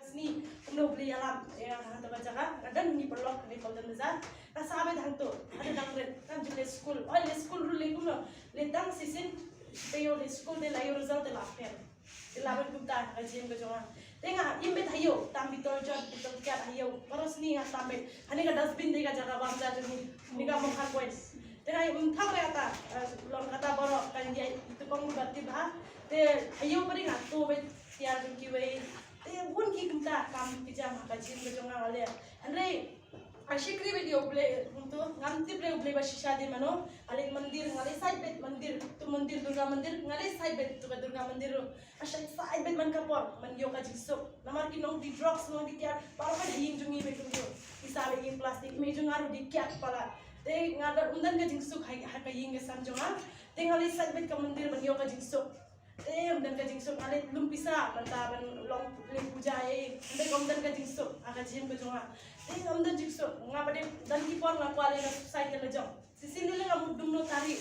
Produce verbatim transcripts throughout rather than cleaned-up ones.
Sni kumno U Blei ïalam ïa nga ha kata ka jaka. Nga don hangne paralok, hangne Golden Bazaar. Nga sah beit hangto, haduh dang rit, ngam ju leit skul. Oi, leit skul ruh leit kumno? Leit tang shisien, te ïoh leit skul, te la ïoh result, te la fail. Te la beit kumta ha ka jingim ka jong nga. Te nga im beit ha ïew, tam bitol jot, bitol kiad ha ïew. Baroh sni nga tam beit. Hangne ka dustbin dei ka jaka bam ja jong ngi. Hangne ka Mawkhar Point. Te nga im thang re kata, eh, long kata baroh ka ïa itu kong ba tip ha. Te ha ïew pat nga to beit tiar jong kiwei. Te bun ki kumta kam ki jam ha ka jingim ka jong nga, nga leh. Hynrei nga shakri beit ïa U Blei, kumto, ngam tip re U Blei ba shisha dei mano. Nga leit mandir, nga leit sait beit mandir, to mandir, Durga mandir, nga leit sait beit to ka Durga mandir ruh. Nga sait, sait beit man ka por, ban ïoh ka jingsuk. Namar ki nongdie drugs, nongdie kiad, baroh ha ïing jong ngi beit kumto. Ki sah beit ïing plastic, i mei jong nga ruh dei kiad palat. Te nga don, ym don ka jingsuk ha, ha ka ïing ka sem jong nga. Te nga leit sait beit ka mandir ban ïoh ka jingsuk. Te ym don ka jingsuk, nga leit lum pisa, mynta ban long leh puja ïa i. Hynrei ym don ka jingsuk ha ka jingim ka jong nga. Te ym don jingsuk, nga pat de don ki por nga kwah leh suicide ïa la jong. Shisien lei nga mut dum no tari.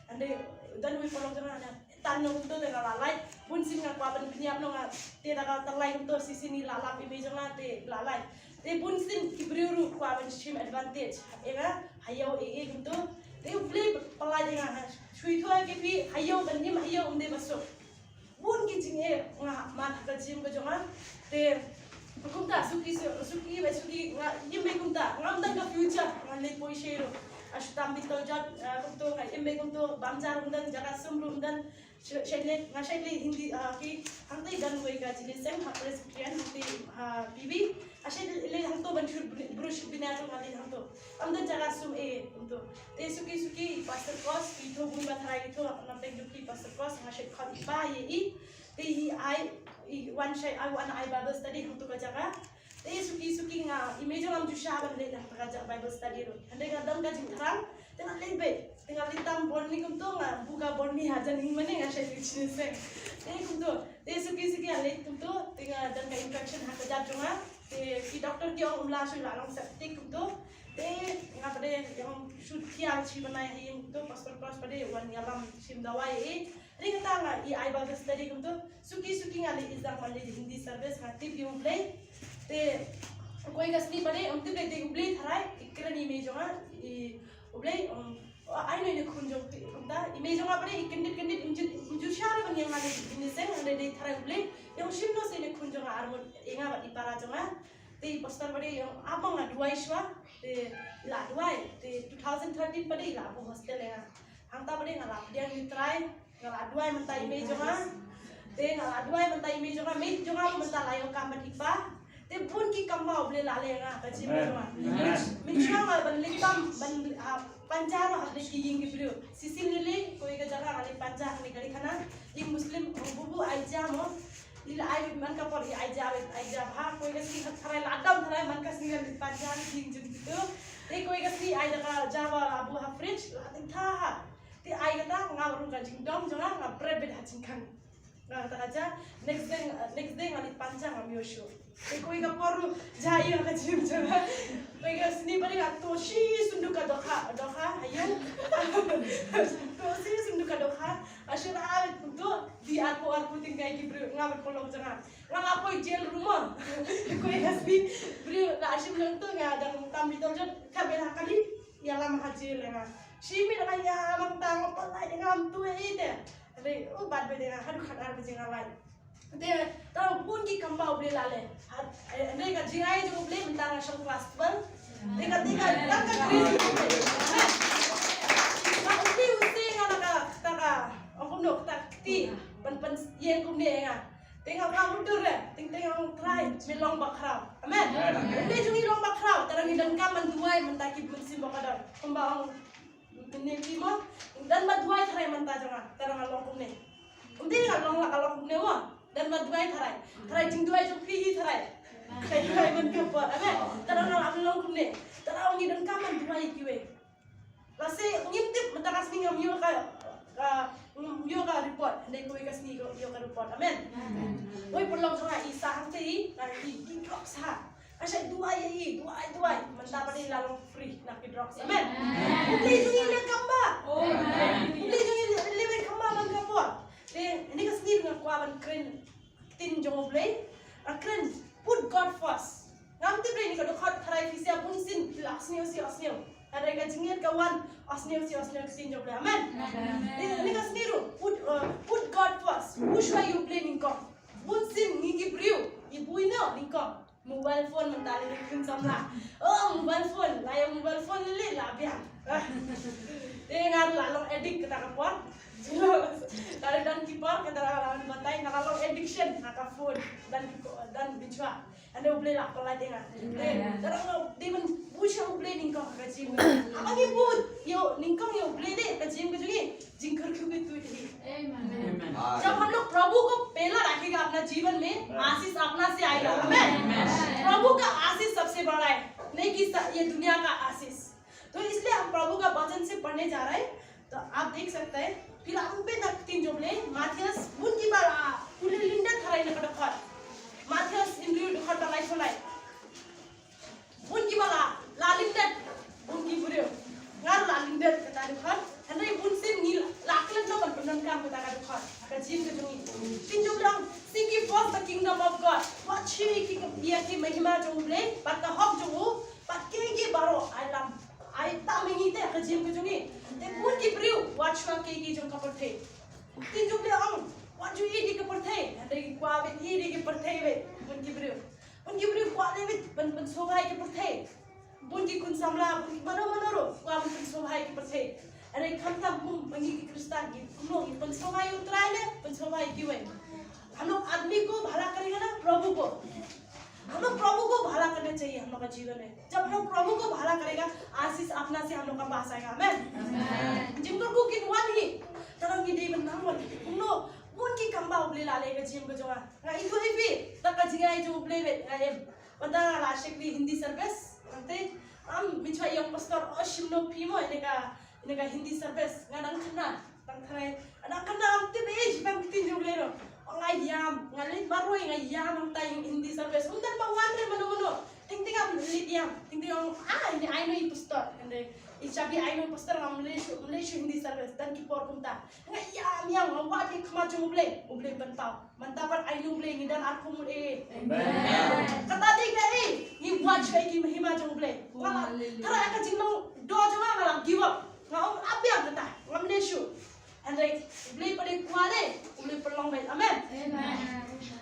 Hynrei don uwei u paralok jong nga, tan no kumto te nga la lait. Bun sien nga kwah ban pynïap noh nga, te da ka tang lai kumto, shisien i la lap i mei jong nga te la lait. Te bun sien ki briew ruh kwah ban shim advantage ïa nga ha ïew ei ei kumto. Te U Blei pynlait ïa nga ha. Shu ïathuh ïa phi, ha ïew, ban im ha ïew ym dei ba suk. Bun ki jingeh nga mad ha ka jingim ka jong nga. Te kumta suki, su-, suki beit suki, nga im beit kumta. Ngam don ka future, nga leit poi sha ruh. Nga shu tam bitol jot, eh, kumto, nga im beit kumto, bam ja ruh ym don, jaka sum ruh ym don. Shait leh, nga shait leh Hindi, ah, ki, hangtei don uwei ka jingïaseng ha Presbyterian, hangtei ha P B. Nga shait leh hangto ban shu bru-, brush bina to nga leh hangto. Ym don jaka sum ei ei kumto. Te suki suki Pastor Cross, i to bun ba tharai i to, na peng duki Pastor Cross, nga shait khot i ba ïa i. Te i ai, i wan shait, ai wan ai Bible study hangto ka jaka. Te suki suki nga, i mei jong nga ym ju shah ban leit ha ka jaka Bible study ruh. Hynrei nga don ka jingthrang, te nga leit beit. Te nga leit tam bor ni kumto, nga buh ka bor ni hajan ïing mane, nga shait leit jingïaseng. Te kumto, te suki suki nga leit kumto, te nga don ka infection ha ka jaka jong nga. Te ki doctor ki ong ym lah shuh, la long septic kumto. Te nga pat de ong shu thiah shi bnai ha ïing kumto, Pastor Cross pat de wan ïalam shim dawai. Te kata nga i ai Bible study kumto, suki suki nga leit ïaseng ban leit Hindi service, nga tip ïa U Blei. Te kawei ka sngi pat de, ym tip lei, te U Blei tharai i kren ïa i mei jong nga, i U Blei, um, ai noh ïa i khun jong phi kumta. I mei jong nga pat de i kyndit kyndit, ym ju, ym ju shah ban ïa nga leit Hindi seng, hynrei dei tharai U Blei. Ïa u shim noh sa ïa i khun jong nga arngut, ïa nga bad i para jong nga. Te i pastor pat de ïa u ap ma nga duwai shuwa. Te la duwai, te two thousand thirteen pat de la buh hostel ïa nga. Hangta pat de nga la pdiang ïa U Trai. Nga la duwai mynta i mei jong nga. Te nga la duwai mynta i mei jong nga, mei jong nga mynta la ïoh kam bad i pa. Te bun ki kam ba U Blei la leh ïa nga ka jingim jong nga. Amen. Amen. Mynshuwa nga ban leit tam ban, ah, pynjah noh ha ki ïing ki briew. Shisien lei lei kawei ka jaka nga leit pynjah ha kane ka dei khana ïing Muslim, bubu ai ja mo. I la ai man ka por i ai ja, ai ja bha, kawei ka sngi tharai la dam tharai man ka sngi nga leit pynjah ha ki ïing jong kito. Te kawei ka sngi ai da ka ja ba la buh ha fridge, la ding tha ha. Te ai kata nga rung ka jingdom jong nga, nga bret beit ha jingkhang. Nga kata ka ja, next day, next day nga leit pynjah ngam ïoh shuh. Te kawei ka por ruh ja ïoh ka jingim jong nga. Kawei ka sngi pat de nga toh shi synduk ka dohkha, dohkha ha ïew. Toh shi synduk ka dohkha. Nga shu la kumto, di arphew arphew tyngkai ki briew, nga bad paralok jong nga. Nga la poi jail ruh mo. Kawei ka sngi briew la shim nangto, nga dang tam bitol jot, ka beit ha kali. Ïalam ha jail ïa nga. Shi miet nga ïa mangta nga pynlait ïa nga, ym tu ei te. Hynrei u bat beit ïa nga haduh khatar baje nga lait. Te tang bun ki kam ba U Blei la leh. Hynrei ka jingai jong U Blei mynta nga shong class twelve. Te ka, te ka, ka, ka grace jong U Blei. Nga U Blei u seh nga na ka, ka, ka, ong kumno, ka kti ban pynïeng kumne ïa nga. Te nga ong mutdur re, teng teng ong Trai, me long bakhraw. Amen. Amen. U Blei jong ngi long bakhraw, tang ngi donkam ban duwai mynta ki mynsiem ba ka don. Kumba ong mynne ki mo, don ba duwai Trai mynta jong nga, tang nga long kumne. Ym dei nga long la ka long kumne mo, don ba duwai Trai. Trai jingduwai jong phi hi Trai. Trai duwai man ka por. Amen. Tang nga la long kumne. Tang ngi donkam ban duwai kiwei. Lehse ngim tip mynta ka sngi ngam ïoh ka, ka, ngam ïoh ka report. Hynrei kawei ka sngi ïoh ka report. Amen. Amen. Oi, paralok jong nga, i sah hangtei, nga i, i drugs ha. Nga shait duwai ïa i, duwai, duwai. Mynta pat de i la long free na ki drugs. Amen. Amen. U Blei jong ngi leh kam ba. Amen. U Blei jong ngi leh, leh kam ba man ka por. Te, ine ka sngi nga kwah ban kren ktien jong U Blei, nga kren, put God sniew sniew sniew. Hynrei ka jingngeit ka wan, oh sniew sniew sniew ka ktien jong U Blei. Amen. Amen. Ni, ni ka sniew ruh, put, uh, put God first. Pynshai U Blei nyngkong. Bun sien ngi ki briew, i bun noh nyngkong. Mobile phone mynta lei kin samla. Oh, mobile phone, la ïa mobile phone lei la biang. Te nga la long addict kata ka por. Tare don ki por kata la la batai nga la long addiction ha ka phone. Don ki por, don bichwa. Hynrei U Blei la pynlait ïa nga. Amen. Te tang nga dei ban buh sha U Blei nyngkong ha ka jingim. Haba ngi buh ïa u nyngkong ïa U Blei de ha ka jingim ka jong ngi, jingkyrkhu ki tuid hi. Amen. जब हम लोग प्रभु को पहला रखेगा अपना जीवन में, आशीष अपना से आएगा। आमेन। प्रभु का आशीष सबसे बड़ा है, नहीं कि स-, ये दुनिया का आशीष। तो इसलिए हम प्रभु का वचन से पढ़ने जा रहे हैं। तो आप देख सकते हैं, फिर हम पे तक तीन जो बोले, माथियस, उनकी बार, आ, उन्हें लिंडा थराई ना कटा खर। माथियस, इंद्रियो दुखर का लाइफ लाइफ। Bun kiba la, la lyndet, bun ki briew. Nga ruh la lyndet kata ka dkhot. Hynrei bun sien ngi la, la klet noh ban pyndonkam kata ka dkhot. Ka jingim ka jong ngi. Tin jong ngi, seek ye first the kingdom of God. Wat shu ïa ki, ïa ki mahima jong U Blei, bad ka hok jong u, bad kiei kiei baroh, ai lam. Ai tam ïa ngi te ka jingim ka jong ngi. Te bun ki briew, wat shuwa kiei kiei jong ka pyrthei. Tin jong ngi ong, wat ju ïeit ïa ka pyrthei. Hynrei ki kwah ban ïeit ïa ka pyrthei beit, bun ki briew. Bun ki briew kwah leh beit ban, ban sngewbha ïa ka pyrthei. Bun ki khun samla, bun ki mano mano ruh kwah ban pynsngewbha ïa ka pyrthei. Hynrei khamtam kum ma ngi ki Khristan, ngi kumno, ngi pynsngewbha ïa U Trai ne pynsngewbha ïa kiwei? हम लोग आदमी को भला करेगा ना प्रभु को? हम लोग प्रभु को भला करना चाहिए हम लोग का जीवन में। जब हम लोग प्रभु को भला करेगा, आशीष अपना से हम लोग का पास आएगा। आमेन। आमेन। Jingkyrkhu kin wan hi. Tang ngi dei ban nang wan. Kumno, bun ki kam ba U Blei la leh ha ka jingim ka jong nga. Nga ithuh ïa phi, da ka jingai jong U Blei beit nga im. Mynta la shakri Hindi service, nangta, am, mynta ïa u pastor, oh, shim noh phi mo, ïa ka, ïa ka Hindi service, nga dang kynmaw, dang tharai, dang kynmaw, am tip, eh, shibang ktien jong U Blei ruh. Oh, nga ïam, nga leit marwei, nga ïam, nangta ïa Hindi service. Um, dang ba wan re, mano, mano. Teng teng am leit ïam, teng teng ong, ah, ine ai noh i pastor, kan re. I chabi ai noh i pastor, ngam leit shuh, ngam leit shuh Hindi service, don ki por kumta. Nga ïam ïam, nga wad ïa ka khmat jong U Blei, U Blei pynpaw. Mynta pat ai noh U Blei ngi don arphew ngut eh. Amen. Kata dei ka eh, ngi wad shuwa ïa ki mahima jong U Blei. Hallelujah. Tharai ka jinglong doh jong nga nga la give up. Nga ong ap ïa kata, ngam leh shuh. Hynrei U Blei pat u kwah leh, U Blei pynlong beit. Amen. Amen.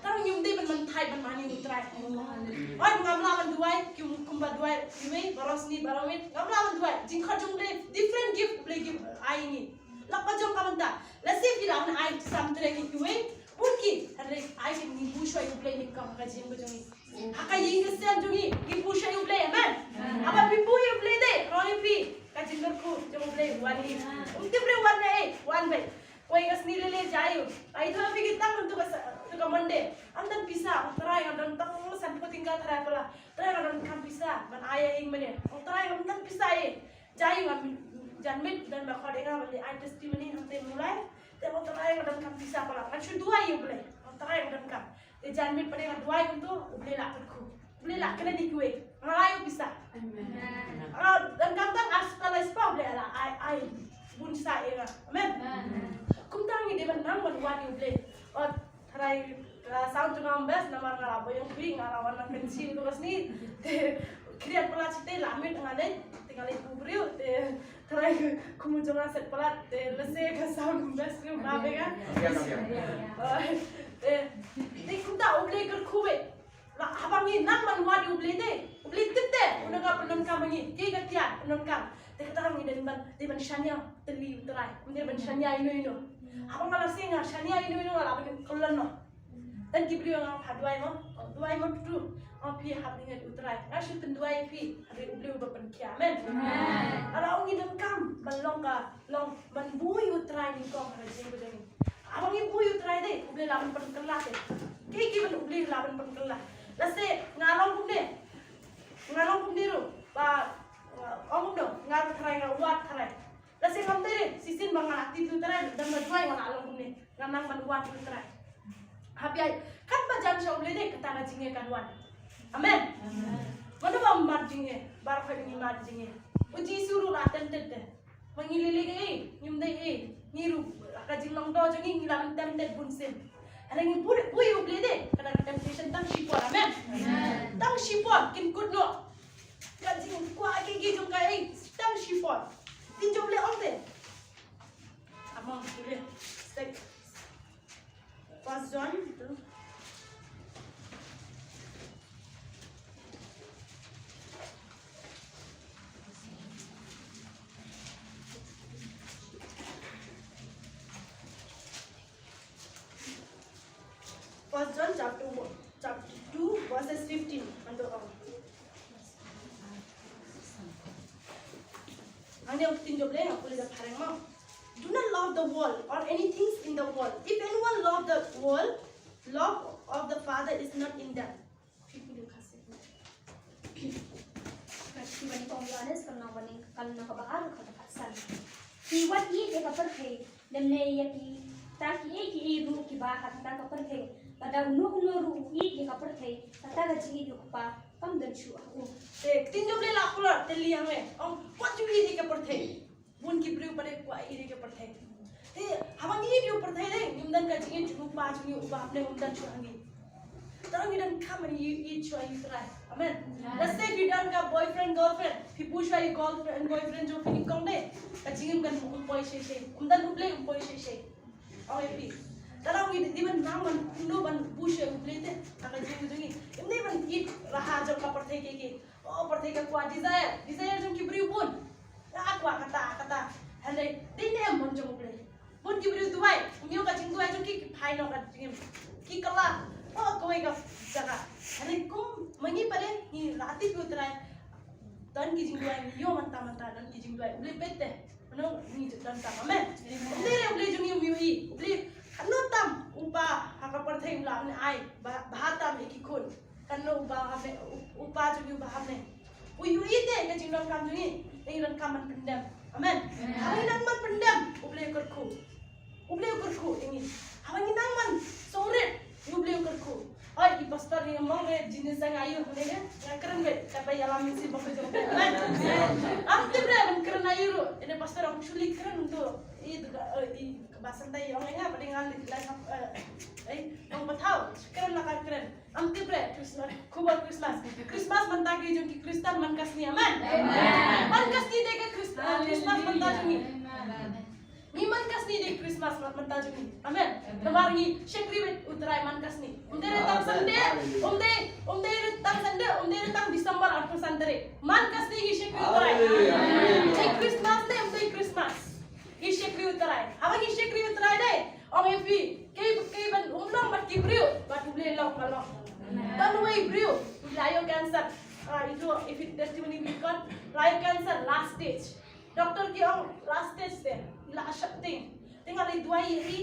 Tang ngim dei ban mynthai ban mane U Trai. Hallelujah. Oi ngam lah ban duwai, ki kumba duwai, ki mei, baroh sngi, baroh miet, ngam lah ban duwai. Jingkhot jong U Blei, different gift U Blei give ai ngi. Lak ba jong ka mynta. Lehse phi lah ban ai sam trei ki kiwei. Bun ki, hynrei ai ki ngi buh shuwa ïa U Blei nyngkong ha ka jingim ka jong ngi. Ha ka ïing ka sem jong ngi, ngi buh shuwa ïa U Blei, amen. Haba phi buh ïa U Blei de, roi phi. Ka jingkyrkhu jong U Blei wan hi. Um tip re wan ne, wan beit. Kawei ka sngi lei lei jai u. Ai to phi ki tang tu ka sa-, tu ka Monday. Ym don pisa, Trai nga don tang sanphew tyngka Trai pala. Trai nga donkam pisa, ban ai ïa ïing mane. Trai nga ym don pisa eh. Jai nga jan miet don ba khot ïa nga ban leit ai testimony hangtei Mawlai. Te nga ong Trai nga donkam pisa pala. Ngan shu duwai ïa U Blei. Nga ong Trai nga donkam. Te jan miet pat nga duwai kumto, U Blei la kyrkhu. U Blei la kren ïa kiwei. Nga la ïoh pisa. Amen. Nga donkam tang arspah laipah, U Blei la ai, ai bun sa ïa nga. Amen. Amen. Kumta ngi dei ban nang ban wad ïa U Blei. Ot Tharai, uh, sound jong nga ym best namar nga la boi ïong phi, nga la wan na kynshi tu ka sngi. Te khriat palat shatei, la miet nga leit, te nga leit buh briew, te tharai kum jong nga set palat, te lehse ka sound ym best briew ba bha nga. Te, te kumta U Blei kyrkhu beit. La haba ngi nang ban wad ïa U Blei te, U Blei tip te, u nang ka pyndonkam ngi, ki ka tiat pyndonkam. Te kata ngi dei ban, dei ban shaniah tylli U Trai, dei ban shaniah ino ino. Haba nga la sngewshaniah ino ino nga la ban kyllon noh. Don ki briew nga ong pha duwai mo, duwai mo tu. Ong phi hap ïeit U Trai. Nga shu pynduwai phi, hynrei U Blei uba pynkhia. Amen. Amen. Nga la ong ngi donkam ban long ka, long ban buh ïa U Trai nyngkong ha ka jingim ka jong ngi. Haba ngi buh ïa U Trai de, U Blei la ban pynkylla te. Kiei kiei ban U Blei la ban pynkylla. Lehse nga long kumne. Nga long kumne ruh. Ba, uh, ong kumno, nga ruh tharai nga wad tharai. Lehse ngam dei, shisien ba nga la tip ïa U Trai, don ba duwai nga la long kumne. Nga nang ban wad ïa U Trai. Haba ïa, katba jan sha U Blei de, kata ka jingeh kan wan. Amen. Amen. Mano bym mar jingeh, baroh ngi mar jingeh. U Jisu ruh la tempted de. Ma ngi lei lei ei, ngim dei ei, ngi ruh, ka jinglong doh jong ngi, ngi la ban tempted bun sien. Hynrei ngi buh, buh ïa U Blei de, kata ka temptation tang shipor, amen. Amen. Tang shipor, kin kut noh. Ka jingkwah kiei Jong ka ei, tang chiffon. Ktien jong U Blei ong te. Among U Blei. Stek. First John tu. First John chapter one, chapter two, verses fifteen. Anto ong. Ani ang tin job le, aku le da phareng mo. Do not love the world or anything in the world. If anyone love the world, love of the Father is not in them. Phi pu de khase. Ka shi bani kong Yohanes, ka nang bani, ka nang ka bahar, ka bahar san. Phi wat ïeit ïa ka pyrthei, lymne ïa kita kiei kiei ruh kiba ha kata ka pyrthei. Lada uno uno ruh u ïeit ïa ka pyrthei, kata ka jingïeit u Kpa kam don shuh ha u. Te, ktien jong U Blei la kular, te liang le. Ong, wat ju ïeit ïa ka pyrthei. Bun ki briew pat de kwah ïeit ïa ka pyrthei. Te, haba ngi ïeit ïa ka pyrthei de, ngim don ka jingïeit jong u Kpa jong ngi uba ha bneng, um don shuh ha ngi. Te ngi donkam ban ïeit shuh ïa U Trai. Amen. Amen. Let's say phi don ka boyfriend, girlfriend. Phi buh shuh ïa u girlfriend, boyfriend jong phi nyngkong de. Ka jingim kan um poi shisha. Um don U Blei um poi shisha. Ong ïa phi. Te ngi dei ban nang ban kumno ban buh shuh ïa U Blei te. Ha ka jingim jong ngi. Ym dei ban ïeit raha jong ka pyrthei kiei kiei. Oh, pyrthei ka kwah desire. Desire jong ki briew bun. Ka kwah kata, kata. Hynrei dei ne em ban jong U Blei. Bun ki briew duwai. Ym ïoh ka jingduwai jong ki, ki phai noh ka jingim. Ki kylla. Oh, kawei ka jaka. Hynrei kum ma ngi pat de, ngi la tip ïa U Trai. Don ki jingduwai, ngi ïoh mynta mynta, don ki jingduwai. U Blei peit te. Mano ngi ju donkam, amen. Amen. Ym dei re U Blei jong ngi um ïohi. U Blei, katno tam u Kpa ha ka pyrthei u la ai, ba, bha tam ïa ki khun. Katno u Kpa ha bneng, u, u Kpa jong ngi uba ha bneng. U ïohi te ka jingdonkam jong ngi, ngi donkam ban pyndem. Amen. Amen. Haba ngi nang ban pyndem, U Blei u kyrkhu. U Blei u kyrkhu ïa ngi. Haba ngi nang ban sngewrit, U Blei u kyrkhu. Oi, i pastor ngi mong re jinis jong ayu ne ne. Nga kren beit, kata ïalam mynsiem ba ka jong. Am tip re ban kren ayu ruh. Ine pastor ong shu leit kren tu. I tu ka, eh, i ka ba san tai ong nga ba dei nga leit lai sap, eh, eh, ong pathaw. Kren la ka kren. Am tip re Christmas, khubor Christmas. Christmas mynta ki jong ki Khristan man ka sngi, amen. Amen. Man ka sngi dei ka Christ-, eh, Christmas mynta jong ngi. Amen. Ngi man ka sngi dei Christmas mynta jong ngi. Amen. Amen. Namar ngi shakri beit U Trai man ka sngi. Ym dei re tang Sunday, ym dei, ym dei re tang Sunday, ym dei re tang December arphew san tarik. Man ka sngi ngi shakri U Trai. Hallelujah. Dei Christmas ne ym dei Christmas. Ngi shakri U Trai. Haba ngi shakri U Trai de. Ong ïa phi, kaei, kaei ban um long bad ki briew, bad U Blei long ba long. Amen. Don uwei u briew, u la ïoh cancer. Ah, itu, if it testimony be God, la ïoh cancer last stage. Doctor ki ong last stage te, la shapting. Te nga leit duwai ïa i,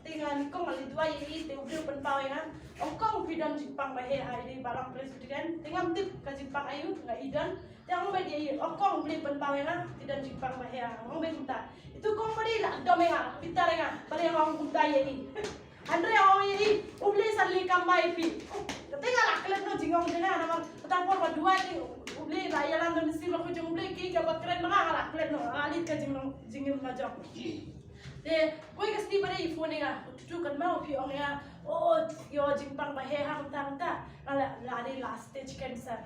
te nga nyngkong nga leit duwai ïa i, te U Blei u pynpaw ïa nga. Ong kong phi don jingpang ba heh ha i dei Balang Presbyterian. Te ngam tip ka jingpang aïu, nga i don. Te ong beit ïa i, ong kong U Blei pynpaw ïa nga, te don jingpang ba heh, ong beit mynta. Itu kong ba dei la dom ïa nga, bitar ïa nga, balei ong kumta ïa i. Hynrei ong ïa i, U Blei sa leh kam ba ïa phi. Te nga la klet noh jingong jong nga namar kata por ba duwai te U Blei la ïalam da mynsiem la khot jong U Blei ki kaba kren ma nga, nga la klet noh, nga la leit ka jinglong jingim la jong. Te kawei ka sngi ba dei i phone ïa nga, tu tu kan mau phi ong ïa nga, oh, ïoh jingpang ba heh ha kumta kumta. Nga la, la dei last stage cancer.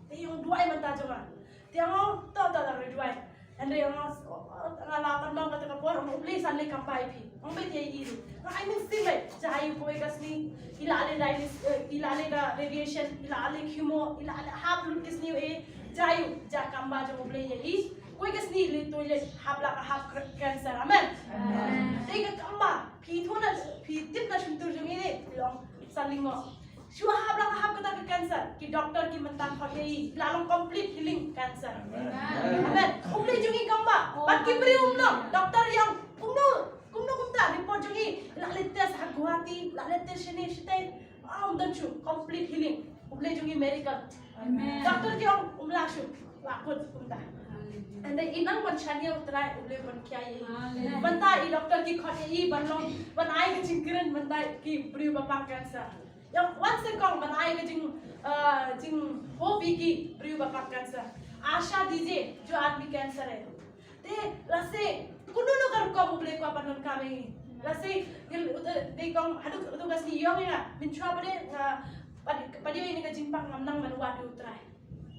Te ïong duwai mynta jong nga. Te ïong to to la duwai. Hynrei ïong nga la pan bang kata ka por, U Blei san leh kam ba ïa phi. Ong beit ïa i ruh. Nga ai mynsiem beit. Jia ïa u kawei ka sngi. I la leh dialysis, eh, i la leh ka radiation, i la leh chemo, i la leh hap lut ki sngi eh. Jia ïa u, jia kam ba jong U Blei ïa i. Kawei ka sngi leh toilet hap la ka hap cancer. Amen. Amen. Dei ka kam ba. Phi thuna, phi tip na shyntur jong i dei. Long sa lyngngoh. Shu hap la ka hap kata ka cancer. Ki doctor ki mynta khot ïa i. La long complete healing cancer. Amen. Amen. U Blei jong i kam ba. Bad ki briew um long. Doctor ïong. Kumno, kumno kumta report jong i. La leh test ha Guwahati. La leh test shane shatai. Ah, um don shuh. Complete healing. U Blei jong i miracle. Amen. Doctor ki ong um lah shuh. La kut kumta. Hallelujah. And then i nang ban shaniah U Trai U Blei ban khia ïa i. Hallelujah. Mynta i doctor ki khot ïa i ban long. Ban ai ka jingkren mynta ki briew ba pang cancer. Ïa, wan seh kong ban ai ka jing, uh, jinghope ïa ki briew ba pang cancer. Asha D J, jo at bi cancer eh. Te, lehse, kumno kumno ka rukom U Blei u kwah ban donkam ïa ngi. Lehse, ngin, u te, te kong, haduh, haduh ka sngi ïong ïa nga, mynshuwa pat de, nga, pat, pat de ïa kane ka jingpang ngam nang ban wad ïa U Trai.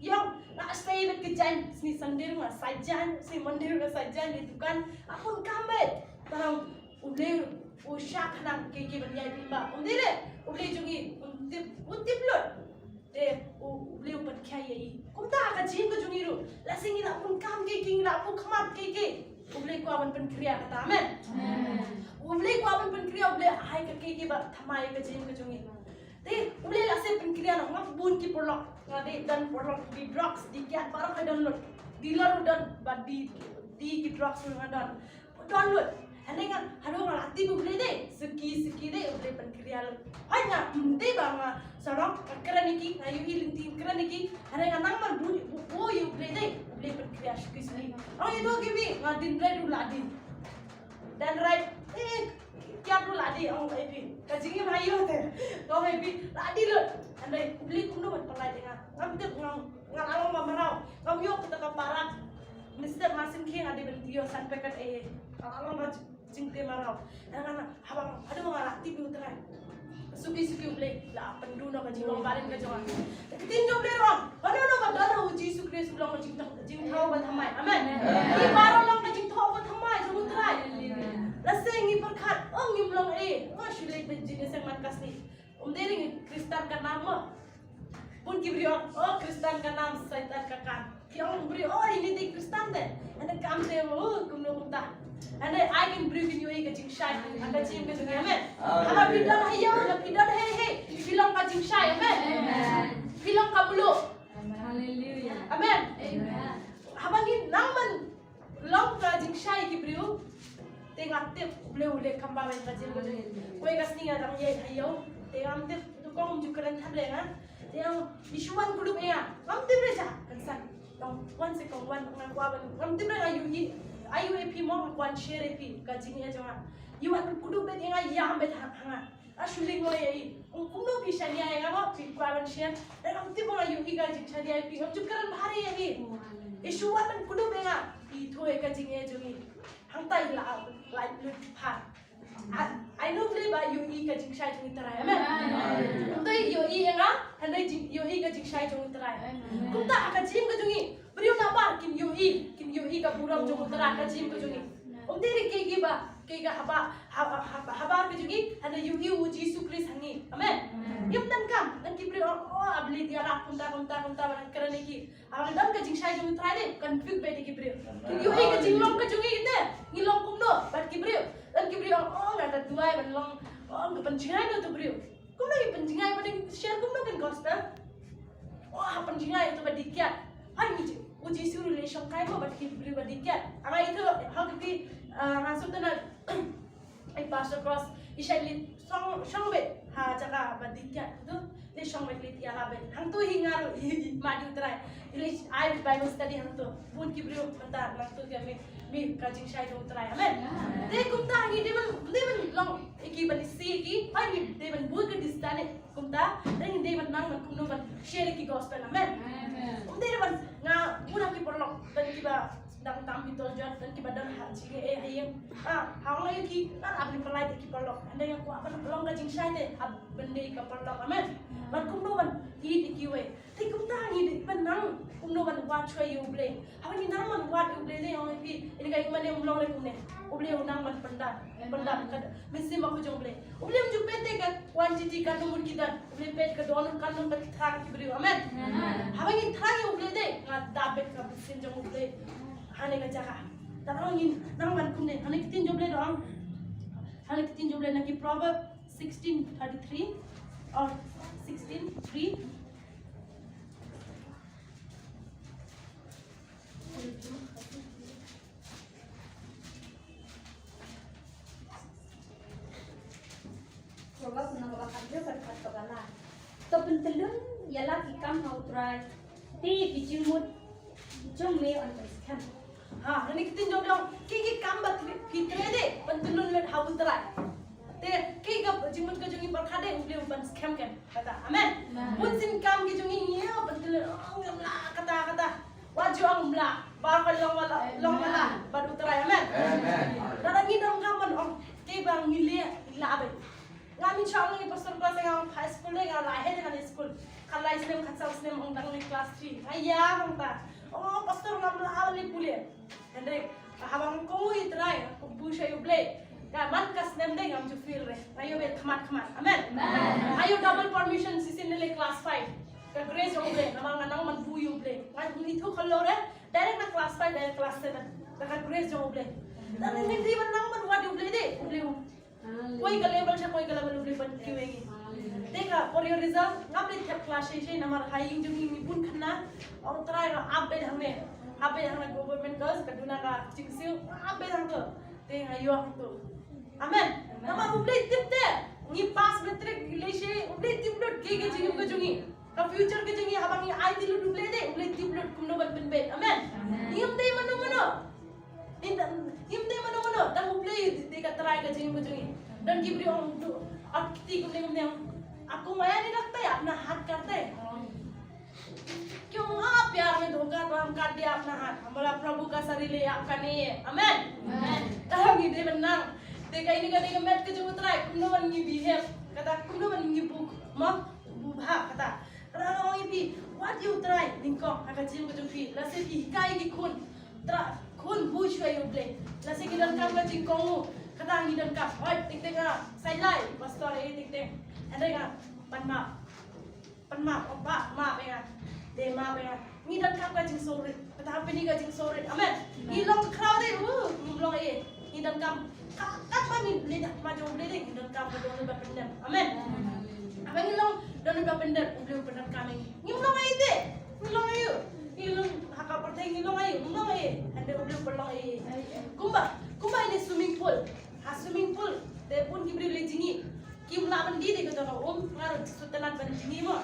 Ïong, lehse, Bad ka jaiñ, sngi Sunday ruh nga sait jaiñ, sngi Monday ruh nga sait jaiñ, ïa dukan, la pun kam bad. Tang U Blei u shah khnang ïa ki ban ïai bit ba. Um dei re, U Blei jong ngi, um tip, um tip lut. Te, U, U Blei u pynkhiah ïa i. Kumta ka jingim ka jong ngi ruh. La sngi la pun kam ïa ki, la pun khmat ïa ki. U Blei kwah ban pynkhreh kata, amen. Amen. U Blei kwah ban pynkhreh, U Blei ai ka ïa ki ba thymmai ka jingim ka jong ngi. Te, U Blei la shu pynkhreh noh, nga bun ki paralok. Nga dei don paralok, dei drugs, dei kiad baroh nga don lut. Dei lor don, bad dei, dei ki drugs ruh nga don. Don lut. Hynrei nga, haduh nga la tip U Blei dei, suki, suki dei, U Blei pynkhreh lut. Hooid nga, ym dei ba nga sarong, nga kren ïa ki, nga ïohi lynti kren ïa ki. Hynrei nga nang man bun, bun, bun ïa U Blei dei, U Blei pynkhreh suki, suki. Ong ïa to ki wi, nga dei rai ruh la dei. Dei rai, eh, kiad ruh la dei, ong ïa phi. Ka jingim ha ïew te. Ong ïa phi, la dei lut. Hynrei U Blei kumno ban pynlait ïa nga. Ngam tip nga, nga la long ba mraw. Ngam ïoh kata ka parat. Mister Masin ki nga dei ban ïoh san packet eh. Nga la long ba jingte mraw. Nga na, haba, haduh nga la tip ïa U Trai. Suki, suki U Blei, la pynduh noh ka jinglong barim ka jong nga. Te ka ktien jong U Blei ruh ong, haba u don ha U Jisu Khrist u long ka jingthoh, jingthoh ba thymmai. Amen. Amen. Ngi baroh long ka jingthoh ba thymmai jong U Trai. Haleluya. Lehse ngi pyrkhat, oh ngim long eh, nga shu leit bad jingïaseng man ka sngi. Um dei ring Khristan ka nam mo. Bun ki briew, oh Khristan ka nam, Saitan ka kam. Ki ong briew, oh, ine dei Khristan te. Hynrei kam te, oh, kumno kumta. Hynrei ai kin briew kin ïohi ka jingshai, ha ka jingim ka jong ngi, amen. Haleluya. Haba phi don ha ïew, haba phi don hei hei, phi long ka jingshai, amen. Amen. Phi long ka mluh. Haleluya. Amen. Amen. Haba ngi nang ban long ka jingshai ki briew. Te nga tip U Blei u leh kam ba wen ka jingim ka jong ngi. Kawei ka sngi nga dang ïaid ha ïew. Te ngam tip, tu kong ju kren than re nga. Te nga, i shu wan kdup ïa nga. Ngam tip re sha kan san. Tang wan se kong wan nga kwah ban. Ngam tip re nga ïohi. Ai ïohi phi mo nga kwah share ïa phi ka jingim jong nga. I wan kdup bad ïa nga, ïam bad ha nga. A shu lyngngoh ïa i. Ong kumno phi shaniah ïa nga mo, phi kwah ban share. Te ngam tip ba nga ïohi ka jingshaniah ïa phi. Ngam ju kren bha re ïa i. I shu wan kdup ïa nga. I thoh ïa ka jingim jong i. Hangta i la, la lut pha. I, I know U Blei ba ïohi ka jingshai jong U Trai. Amen. Amen. Kumta i ïohi ïa nga, hynrei jing, ïohi ka jingshai jong U Trai. Amen. Kumta ha ka jingim ka jong i, briew nabar kin ïohi, kin ïohi ka burom jong U Trai ha ka jingim ka jong i. Um dei re ki, ki ba, ki ka haba, haba, haba, habar ka jong i, hynrei ïohi U Jisu Khrist ha ngi. Amen. Amen. Ngim donkam, nang ki briew, oh, oh, a Blei ïarap kumta, kumta, kumta, ba nang kren ïa ki. Haba don ka jingshai jong U Trai de, convict beit ïa ki briew. Kin ïohi ka jinglong ka jong i te, ngi long kumno bad ki briew. Don ki briew, oh, nga da duwai ban long, oh, nga pynjngai na uto u briew. Kumno ki pynjngai, ba dei share kumno kin gospel. Oh, ha pynjngai uto ba dei kiad. Hai ngi ji, U Jisu ruh u leit shongkai mo bad ki briew ba dei kiad. Nga ïathuh, ha kti, ah, nga sngewthuh na I Pastor Cross, i shait leit shong, shong beit ha jaka ba dei kiad tu. Leit shong beit, leit ïalap beit. Hangtu hi nga ruh, i, i, mad ïa U Trai. I leit ai Bible study hangtu. Bun ki briew mynta hangtu ki mih, mih ka jingshai jong U Trai. Amen. Amen. Te kumta ngi dei ban, dei ban long ïa ki ban ïasih ïa ki, ba ngi dei ban buh ka distance. Kumta, dei ngi dei ban nang ban kumno ban share ïa ki gospel. Amen. Amen. Um dei ban nga buh na ki paralok, ban kiba Dang tam ki tol jot, don kiba don ha jingeh ha ïing. Ah, ha ong ïa ki, ah, ap ni pynlait ïa ki paralok. Hynrei nga kwah ban long ka jingshai te, ap ban dei ka paralok. Amen. Ban kumno ban ïeit ïa kiwei. Te kumta ngi dei ban nang kumno ban wad shuwa ïa U Blei. Haba ngi nang ban wad ïa U Blei te, ong ïa phi, ïa ka ïing mane um long lei kumne. U Blei u nang ban pyndap, pyndap ka mynsiem ba ka jong U Blei. U Blei um ju peit te ka quantity, ka number ki don. U Blei peit ka don, ka don, ka thrang ki briew. Amen. Amen. Haba ngi thrang ïa U Blei te, nga dap beit ka mynsiem jong U Blei. Hane ka jaka. Tang ngi nang ban kumne. Hane ka ktien jong U Blei dang. Hane ka ktien jong U Blei na ki Proverb sixteen thirty-three or sixteen three. Proverb na kaba khatphra, khat kaba lai. To pyntyllun ïa la ki kam ha U Trai, te ïa ki jingmut jong me yn pynskhem. Ha, kane ka ktien jong dong, ki ki kam ba ki trei de, pyntyllun lut ha U Trai. Te ki ka jingmut ka jong ngi pyrkhat de, U Blei u pynskhem kan. Kata, amen. Amen. Bun sien kam ki jong ngi ngi ïa pyntyllun, oh, ngam lah, kata, kata. Wat ju ong mlah, ba ka long mlah, long mlah bad U Trai, amen. Amen. Lada ngi donkam ban ong, te ba ngi leh, ngi lah beit. Nga mynshwa ong ïa Pastor Cross, nga ong high school de, nga la heh de high school. Khatlai snem, khatsaw snem ong dang ne class three. Nga ïa ong ta. Oh, pastor, ngam lah leh pule. Hynrei haba nga ong, ko Trai, ko buh sha ïa U Blei. Ka man ka snem de ngam ju fail re. Nga ïoh beit khmat khmat. Amen. Nga ïoh double promotion shisien na lade class five. Ka grace jong U Blei, namar nga nang man buh ïa U Blei. Nga ithuh khlem re, direct na class five, direct class seven. Da ka grace jong U Blei. Tang ngim dei ban nang ban wad ïa U Blei de. U Blei u koi ka level sha koi ka level U Blei u ban kiew ïa ngi. Te ka por ïoh result, ngam leit thep klas shisha namar ha ïing jong ngi ngi bun khynnah. Ong Trai, nga ap beit hangne. Ap beit hangne Government Girls, ka duna ka Jingsiew, ap beit hangto. Te nga ïoh hangto. Amen. Namar U Blei tip te, ngi pass matric lei shi, U Blei tip lut ki ki jingim ka jong ngi. Ka future ka jong ngi haba ngi aiti lut U Blei de, U Blei tip lut kumno ban pynbeit. Amen. Ngim dei mano mano. Ngim dei mano mano, tang U Blei dei ka trai ka jingim ka jong ngi. Don ki briew ong, ong kti kumne kumne. Aku maya ni dakta ya, apna hat karte. क्यों हाँ प्यार में धोखा तो हम काट दिया अपना हाथ, हम बोला प्रभु का शरीर ये आपका नहीं है। Amen. Amen. Tang ngi dei ban nang, dei ka ini ka dei ka met ka jong U Trai, kumno ban ngi behave, kata kumno ban ngi buk, mo, buh bha kata. Kata ong ïa phi, wad ïa U Trai nyngkong ha ka jingim ka jong phi, lehse phi hikai ki khun. Trai, khun, buh shuwa ïa U Blei. Lehse ngi donkam ka jingkohnguh, kata ngi donkam. Hoi, tik tik ah, sai lai, pastor eh tik tik. Hynrei nga pan map. Pan map, oh, pa map ïa nga. Dei map ïa nga. Ngi donkam ka jingsngewrit. Kata ha pini ka jingsngewrit. Amen. Ngi long khraw dei, uh, ngi long eh. Ngi donkam. Ka, katba ngi leit ha khmat jong U Blei dei, ngi donkam ka dohnud ba pyndem. Amen. Haba ngi long dohnud ba pyndem, U Blei u pyndonkam ïa ngi. Ngim long aïu te. Ngi long aïu. Ngi long ha ka pyrthei ngi long aïu. Ngim long aïu. Hynrei U Blei u pynlong aïu. Kumba, kumba ine swimming pool. Ha swimming pool. Te bun ki briew leit jngi. Kim lah ban die de kata ka um. Nga ruh sngewtynnat ban jngi mo.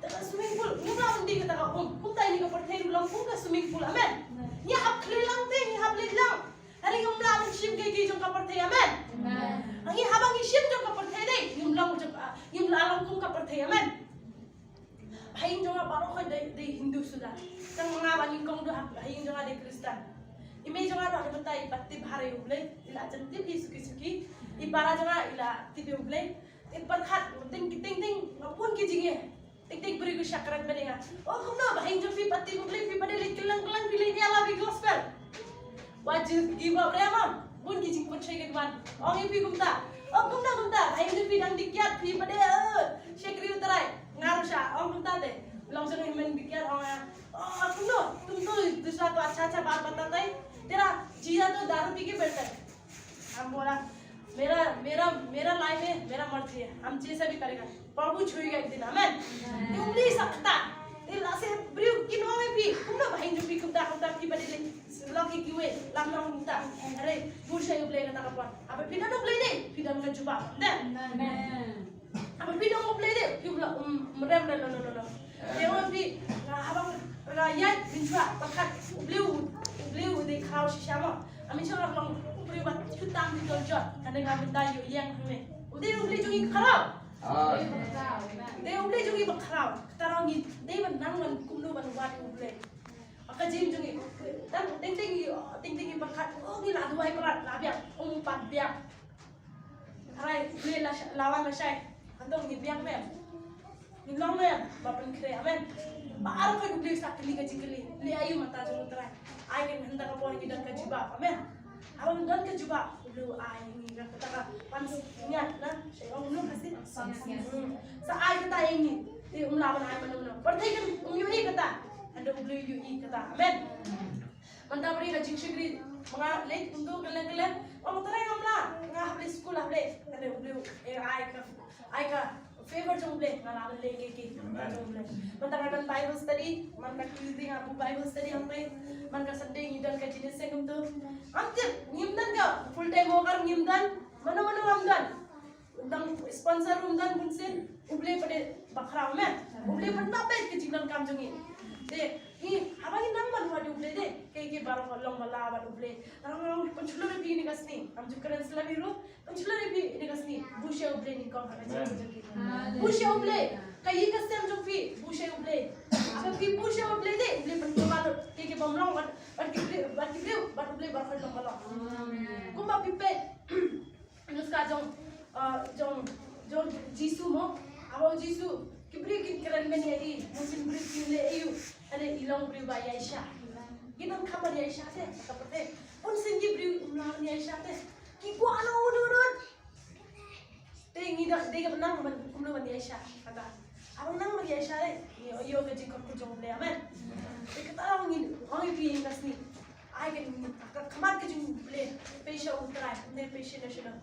Te ka swimming pool. Ngim lah ban die kata ka um. Kumta ine ka pyrthei ruh long kum ka swimming pool. Amen. Ngi hap khlieh lang te, ngi hap leit lang. Hynrei ngim lah ban shim kiei kiei jong ka pyrthei, amen. Amen. Ngi haba ngi shim jong ka pyrthei dei, ngim long jong, ah, ngim lah long kum ka pyrthei, amen. Ba ha ïing jong nga baroh dei, dei Hindu suda. Tang ma nga ba nyngkong duh ha, ha ïing jong nga dei Khristan. I mei jong nga ruh ha mynta i pat tip ha ri U Blei, i la jan tip hi suki suki. I para jong nga i la tip ïa U Blei. I pyrkhat, ting ting ting, nga bun ki jingeh. Tik tik briew ki shakrat bad nga. Oh, kumno, ba ha ïing jong phi pat tip U Blei, phi pat dei leit kylleng kylleng, phi leit ïa la phi gospel. Wat ju give up re mo. Bun ki jingpynshoi ki wan. Ong ïa phi kumta. Oh, kumno kumta, ba ha ïing jong phi dang dih kiad, phi pat dei, eh, shakri U Trai. Nga ruh sha ong kumta te. Long jong i men dih kiad, ong, oh, kumno, तुम तो दूसरा को अच्छा अच्छा बात बताते हैं, तेरा जीना तो दारू पी के बेहतर है। हम बोला, मेरा, मेरा, मेरा लाइफ है, मेरा मर्जी है, हम जैसा भी करेगा, प्रभु छुएगा एक दिन, amen. Te U Blei sa kata, te lehse briew kin ong ïa phi, kumno ba ha ïing jong phi kumta kumta, phi pat dei leit long kiwei, lam nang kumta. Are, buh sha ïa U Blei kata ka por. Haba phi don U Blei dei, phi don ka jubab. Amen. Haba phi don U Blei dei, phi U Blei, um, mrem re, no, no, no, no. Te ong phi, nga haba nga ïaid mynshuwa, pyrkhat, U Blei, U Blei u dei khraw shisha mo. Nga mynshuwa nga long u briew ba shu tam ki doljot, hynrei nga mynta ïoh ïeng hangne. U dei U Blei jong ngi khraw. Dei U Blei jong ngi ba khraw. Kata ruh ngi dei ban nang ban kumno ban wad U Blei. Ka jingim jong ngi. Tang teng teng ngi, teng teng ngi pyrkhat, oh, ngi la duwai palat, la biang, um pat biang. Hynrei U Blei la sh-, la wan lashai. Hangto ngi biang mem. Ngi long mem ba pynkhreh, amen. Baroh khoit U Blei sa kylli ka jingkylli. Leh aïu mynta jong U Trai. Ai kan hynda ka por ngi don ka jubab, amen. Haba ngi don ka jubab, U Blei u ai ngi kata ka pansngiat na. Sa ong ngi kata ïa ngi. Te um lah ban ai mano mano. Pyrthei kan um ïohi kata. Hynda U Blei u ïohi kata, amen. Mynta ba dei ka jingshakri, ma nga leit kumto kylleng kylleng. Ong Trai ngam lah, nga hap leit skul hap leit. Hynrei U Blei u ai ka, ai ka favor jong U Blei, nga lah ban leh kiei kiei jong U Blei. Mynta nga don Bible study, man ka Tuesday nga buh Bible study hangtei. Man ka Sunday ngi don ka jingshisha kumto. Ngam tip, ngim don ka full time worker ngim don. Mano mano ngam don. Dang sponsor ruh ym don bunsien, U Blei pat dei ba khraw, amen. U Blei pat nang peit ka jingdonkam jong ngi. Te ngi haba ngi nang ban wad ïa U Blei de, kiei kiei baroh long ba la bad U Blei. Tang ngi pynshlur ïa phi ine ka sngi, ngam ju kren slem hi ruh, pynshlur ïa phi ine ka sngi. Buh sha U Blei nyngkong ha ka jingim jong phi. Buh sha U Blei. Ka ïing ka sem jong phi, buh sha U Blei. Haba phi buh sha U Blei de, U Blei pynkular lut. Kiei kiei bym long bad, bad ki briew, bad ki briew, bad U Blei baroh long ba long. Kumba phi peit Nuskha jong, uh, jong, jong Jisu mo. Haba u Jisu, ki briew kin kren mynne ïa i, mynsiem briew kin leh aïu. Hynrei i long briew ba ïaishah. Ngi donkam ban ïaishah te, ka pyrthei. Bun sien ki briew ym lah ban ïaishah te. Ki kwah noh u dudut. Te ngi da, dei ka nang ban kumno ban ïaishah kata. Haba nang ban ïaishah te, ngi ïoh ka jingkyrkhu jong U Blei. Amen. Te kata ngi ong ïa phi ïa ka sngi. Ai ka ngi ka khmat ka jong U Blei. Pei sha U Trai, ne pei sha national.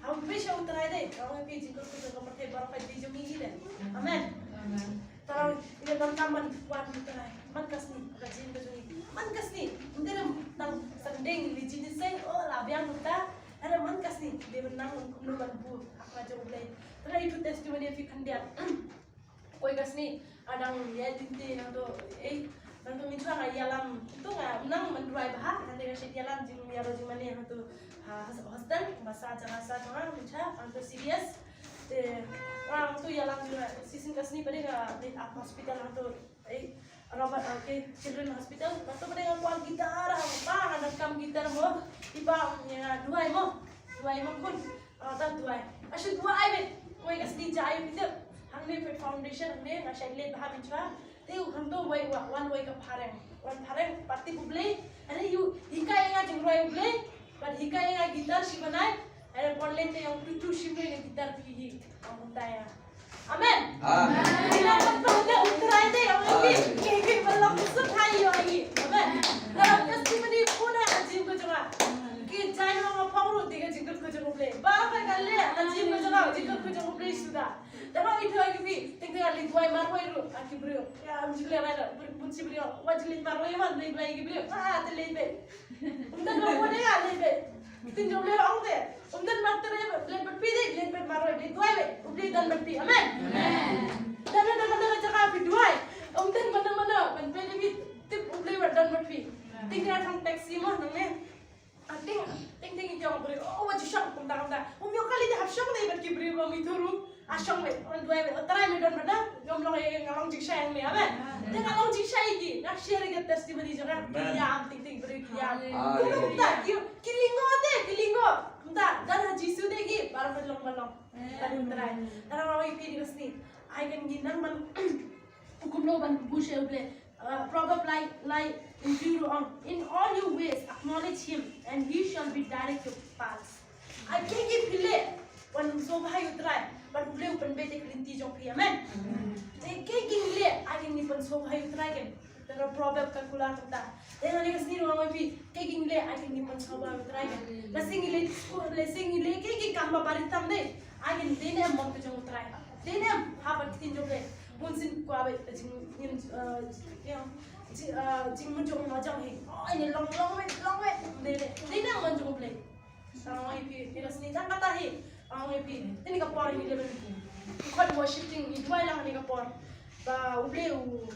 Haba pei sha U Trai te, ka ong ïa phi jingkyrkhu jong ka pyrthei baroh ka dei jong ngi hi te. Amen. Amen. Tang ïa nang tam man wan U Trai. Man ka sngi ka jingkyrkhu jong ngi. Man ka sngi. Ym dei tang Sunday ngi leit jingseng, oh la biang mynta. Hynrei man ka sngi dei ban nang kumno ban buh ha khmat jong U Blei. Tang ïa itu testimony phi khyndiat. Kawei ka sngi, ah, dang ïa lynti hangto, eh, hangto mynshuwa nga ïalam, to nga nang mynrwai bha, hynrei nga shait ïalam jingïaroh jingmane hangto, ha, hostel, ba sa jaka sa jaka, mynshuwa, hangto C D S. Te, nga hangto ïalam jingmane, shisien ka sngi pat nga leit ha hospital hangto, eh, Robert, ah, okay, Children Hospital, hangto pat nga kwah guitar, hangto pat nga donkam guitar mo, i ba, ïa, duwai mo, duwai mo khun. Ah, ta duwai. Nga shu duwai beit. Kawei ka sngi jai beit. Hangne Faith Foundation hangne nga shait leit bha mynshuwa. Te u hangto wei wa, wan wei ka phareng. Wan phareng pat tip U Blei. Hangne u hikai ïa nga jingrwai U Blei. Bad hikai ïa nga guitar shi banai. Hangne por leit te ïa u tu tu shim ïa nga guitar phi hi. Ong kumta ïa nga. Amen. Amen. Ïa nga pat pat U Trai te ïa nga. Amen. Ki ki ba long sut hai ïa nga. Amen. Nga long testimony puna ka jingkyrkhu jong nga. Ki jai ma nga phong ruh dei ka jingkyrkhu jong U Blei. Baroh ka kane ka jingkyrkhu jong nga, jingkyrkhu jong U Blei suda. Te ba ïathuh ïa phi, teng teng nga leit duwai marwei ruh ha ki briew. Ïa, ym ju leh rai da, bun shi briew. Wat ju leit marwei, wat leit duwai ïa ki briew. Ah, te leit beit. Ym don ba bun ïa leit beit. Ktien jong U Blei ong te. Ym don ba trei beit, leit beit phi dei, leit beit marwei, leit duwai beit. U Blei don bad phi. Amen. Amen. Don don don don jaka phi duwai. Ym don mano mano ban peit ïa phi, tip U Blei ba don bad phi. Teng teng nga thang taxi mo nangne. Ah, teng, teng, teng, i ong briew, oh, wat ju shong, kumta, kumta. Um, ïoh kali te hap shong dei bad ki briew ba mi turu. Ah, shong beit, wan duwai beit, oh, Trai me don bad nga, ngam long ei, nga long jingshai ïa me, amen. Te nga long jingshai ïa ki, nga share ïa ka testimony jong nga, ki ïam, teng, teng, briew ki ïam. Hallelujah. Kumta, ki, ki lyngngoh te, ki lyngngoh. Kumta, don ha Jisu te ki, baroh ki long, ba long. Amen. Tang U Trai. Tang nga ong ïa phi ïa ka sngi. Ai kan ngi nang ban, kumno ban buh sha U Blei. Uh, Proverb lai, lai in Deuteronomy, "In all your ways acknowledge him, and he shall be direct your paths." Ai, kaei kaei phi leh, wan sngewbha ïa U Trai, bad U Blei u pynbeit ïa ka lynti jong phi, amen. Te kaei kaei ngi leh, ai ngi pynsngewbha ïa U Trai kan. Te ka Proverb ka kular kumta. Te nga leh ka sngi ruh nga ong ïa phi, kaei kaei ngi leh, ai ngi pynsngewbha ïa U Trai kan. Lehse ngi leit skul, lehse ngi leh kaei kaei kam ba bari tam de. Ai ngi dei ne em mon ka jong U Trai. Dei ne em ha ka ktien jong U Blei. Bun sien kwah beit ka jing, ngin, eh, you know, ji, eh, jingmut jong u ma jong hi. Oh, ine long, long wei, long wei. Dei, dei, dei ne em mon jong U Blei. Tang ong ïa phi, ïa ka sngi tang kata hi. Tang ong ïa phi. Te kane ka por hi leh ban khot worship team, ngi duwai lang kane ka por. Ba U Blei u